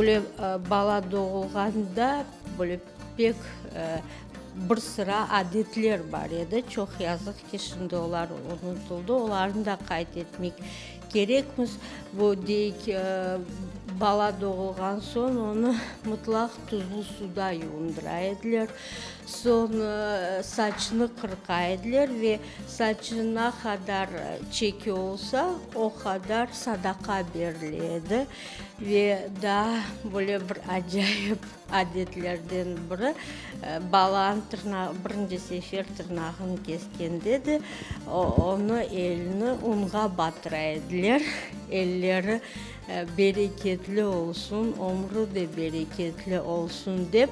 Böyle bala doğulğanda böyle pek bir sıra adetler bar edi. Çoq yazıq ki, şimdi olar unutıldı. Olarnı da qayd etmek kerekmiz. Bu, deyik, bala doğulğan soñ onı mıtlaq tuzlu suda yuvundıra ediler. Soñ saçını qırqa ediler ve saçı na qadar çeki olsa, o qadar sadaqa berile edi. Ve daa böyle bir acayip adetlerden biri, balanıñ tırnağı, birinci sefer tırnağını keskende de, onı, elini unğa batıra ediler, elleri bereketli olsun, ömrü de bereketli olsun dep.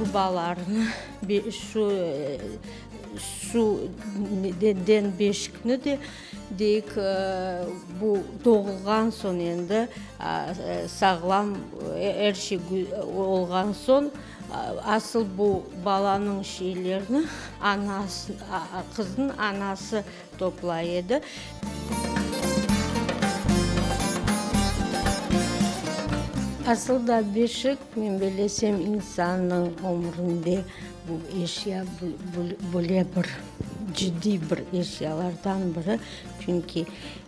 Urbalarını, şu, şu neden beşikni de deyik, bu doğulğan soñ endi sağlam er şey olğan soñ, asıl bu balanıñ şeylerini anası, qıznıñ anası toplay edi. Asıl da beşik, men bellesem, insannıñ ömründe bu eşya böyle bir ciddiy bir eşyalardan biri, çünki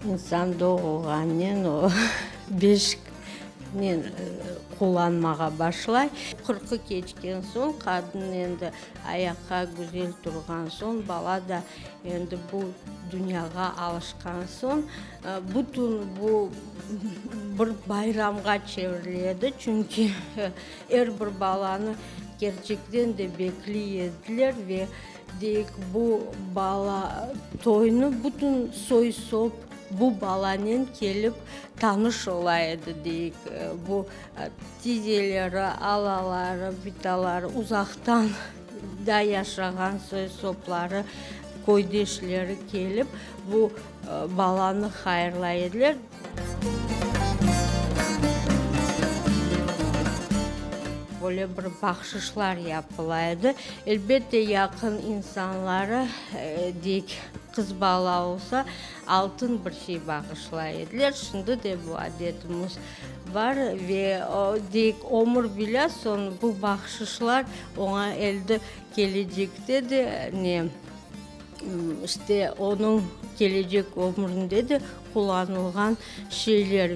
insan doğulğannen o beşiknen qullanmağa başlay. Qırqı keçken soñ, qadın endi ayaqqa güzel turğan soñ, bala da endi bu dünyağa alışqan soñ, bütün bu bir bayramğa çevirile edi, çünki er bir balanı kerçekten de bekliy ediler ve deyik, bu bala toynı bütün soy-sop bu balanen kelip tanış ola edi, deyik, bu tizeleri, alaları, bitaları, uzaqtan da yaşağan soy-sopları, köydeşleri kelip, bu balanı hayırlay ediler. Böyle bir bahşışlar yapıla edi. Elbette, yaqın insanları, deyik, qız bala olsa, altın bir şey bağışlay ediler. Şimdi de bu adetimiz bar ve, deyik, ömür billâ soñ bu bahşışlar oña elde kelecekte de ne, işte, onıñ kelecek ömründe de qullanılğan şeyler.